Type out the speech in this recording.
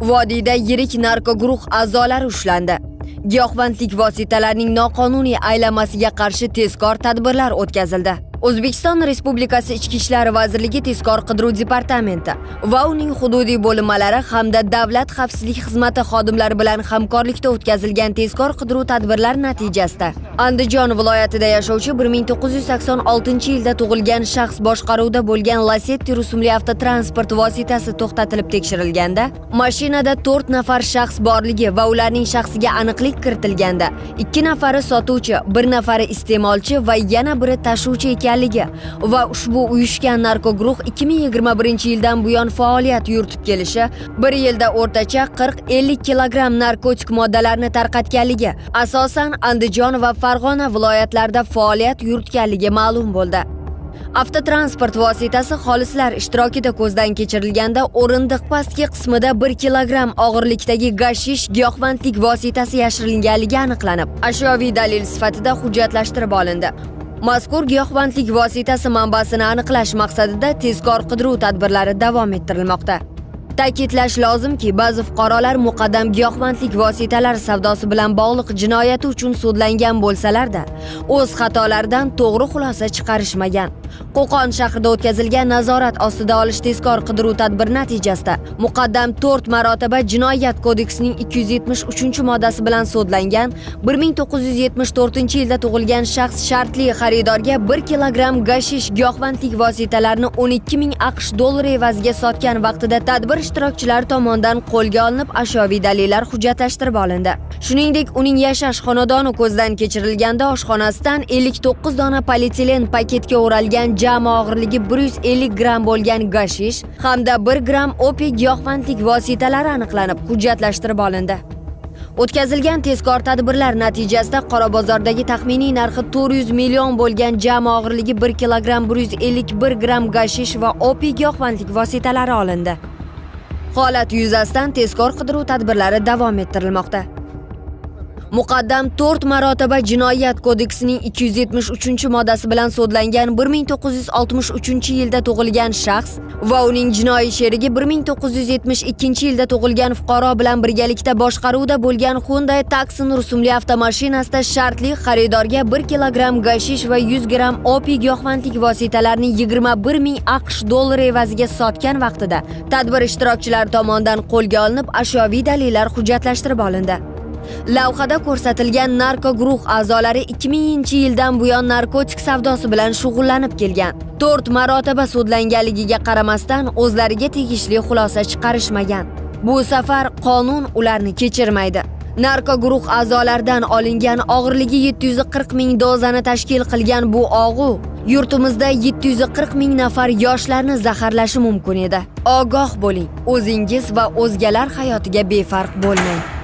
Vodiyda yirik narkoguruh a'zolari ushlandi. Giyohvandlik vositalarining noqonuniy aylanmasiga qarshi tezkor tadbirlar o'tkazildi. O'zbekiston Respublikasi Ichki ishlar vazirligi tezkor qidiruv departamenti va uning hududiy bo'linmalari hamda Davlat xavfsizlik xizmati xodimlari bilan hamkorlikda o'tkazilgan tezkor qidiruv tadbirlari natijasida Andijon viloyatida yashovchi 1986-yilda tug'ilgan shaxs boshqaruvida bo'lgan Lacetti rusumli avtotransport vositasi to'xtatilib tekshirilganda, mashinada 4 nafar shaxs borligi va ularning shaxsiga aniqlik kiritilganda, 2 nafari sotuvchi, 1 nafari iste'molchi va yana biri tashuvchi ekanligi va ushbu uyushgan narkoguruh 2021-yildan buyon faoliyat yuritib kelishi, bir yilda o'rtacha 40-50 kilogramm narkotik moddalarni tarqatganligi, asosan Andijon va Farg'ona viloyatlarida faoliyat yuritganligi ma'lum bo'ldi. Avtotransport vositasi xolislar ishtirokida ko'zdan kechirilganda, o'rindiq pastki qismida 1 kilogramm og'irlikdagi gashish giyohvandlik vositasi yashiringanligi aniqlanib, ashyoviy dalil sifatida hujjatlashtirib olindi. Mazkur giyohvandlik vositasi manbasini aniqlash maqsadida tezkor qidiruv tadbirlari davom ettirilmoqda. Ta'kidlash lozimki, ba'zi fuqarolar muqaddam giyohvandlik vositalari savdosi bilan bog'liq jinoyati uchun sudlangan bo'lsalar-da, o'z xatolaridan to'g'ri xulosa chiqarishmagan. Qo'qon shahrida o'tkazilgan nazorat ostida olish tezkor qidiruv tadbiri natijasida muqaddam 4 marotaba Jinoyat kodeksining 273-moddasi bilan sudlangan 1974-yilda tug'ilgan shaxs shartli xaridorga 1 kilogramm gashish giyohvandlik vositalarini 12 ming AQSh dollari evaziga sotgan vaqtida tadbir ishtirokchilari tomonidan qo'lga olinib, ashyoviy dalillar hujjatlashtirib olindi. Shuningdek, uning yashash xonadoni ko'zdan kechirilganda oshxonasidan 59 dona polietilen paketga o'ralgan jami og'irligi 150 gramm bo'lgan gashish hamda 1 gramm opiy giyohvandlik vositalari aniqlanib, hujjatlashtirib olindi. O'tkazilgan tezkor tadbirlar natijasida qora bozordagi taxminiy narxi 400 million bo'lgan jami og'irligi 1 kilogramm 151 gramm gashish va opiy giyohvandlik vositalari olindi. Holat yuzasidan tezkor qidiruv tadbirlari davom ettirilmoqda. Muqaddam 4 marotaba Jinoyat kodeksining 273-moddasi bilan sudlangan 1963-yilda tug'ilgan shaxs va uning jinoiy sherigi 1972-yilda tug'ilgan fuqaro bilan birgalikda boshqaruvda bo'lgan Hyundai Tucson rusumli avtomashinasida shartli xaridorga 1 kilogramm gashish va 100 gramm opiy giyohvandlik vositalarini 21 ming AQSh dollari evaziga sotgan vaqtida tadbir ishtirokchilari tomonidan qo'lga olinib, ashyoviy dalillar hujjatlashtirib olindi. Lavhada ko'rsatilgan narkoguruh a'zolari 2000-yildan buyon narkotik savdosi bilan shug'ullanib kelgan. 4 marotaba sudlanganligiga qaramasdan, o'zlariga tegishli xulosa chiqarishmagan. Bu safar qonun ularni kechirmaydi. Narkoguruh a'zolaridan olingan og'irligi 740 ming dozani tashkil qilgan bu og'u yurtimizda 740 ming nafar yoshlarni zaharlashi mumkin edi. Ogoh bo'ling, o'zingiz va o'zgalar hayotiga befarq bo'lmang.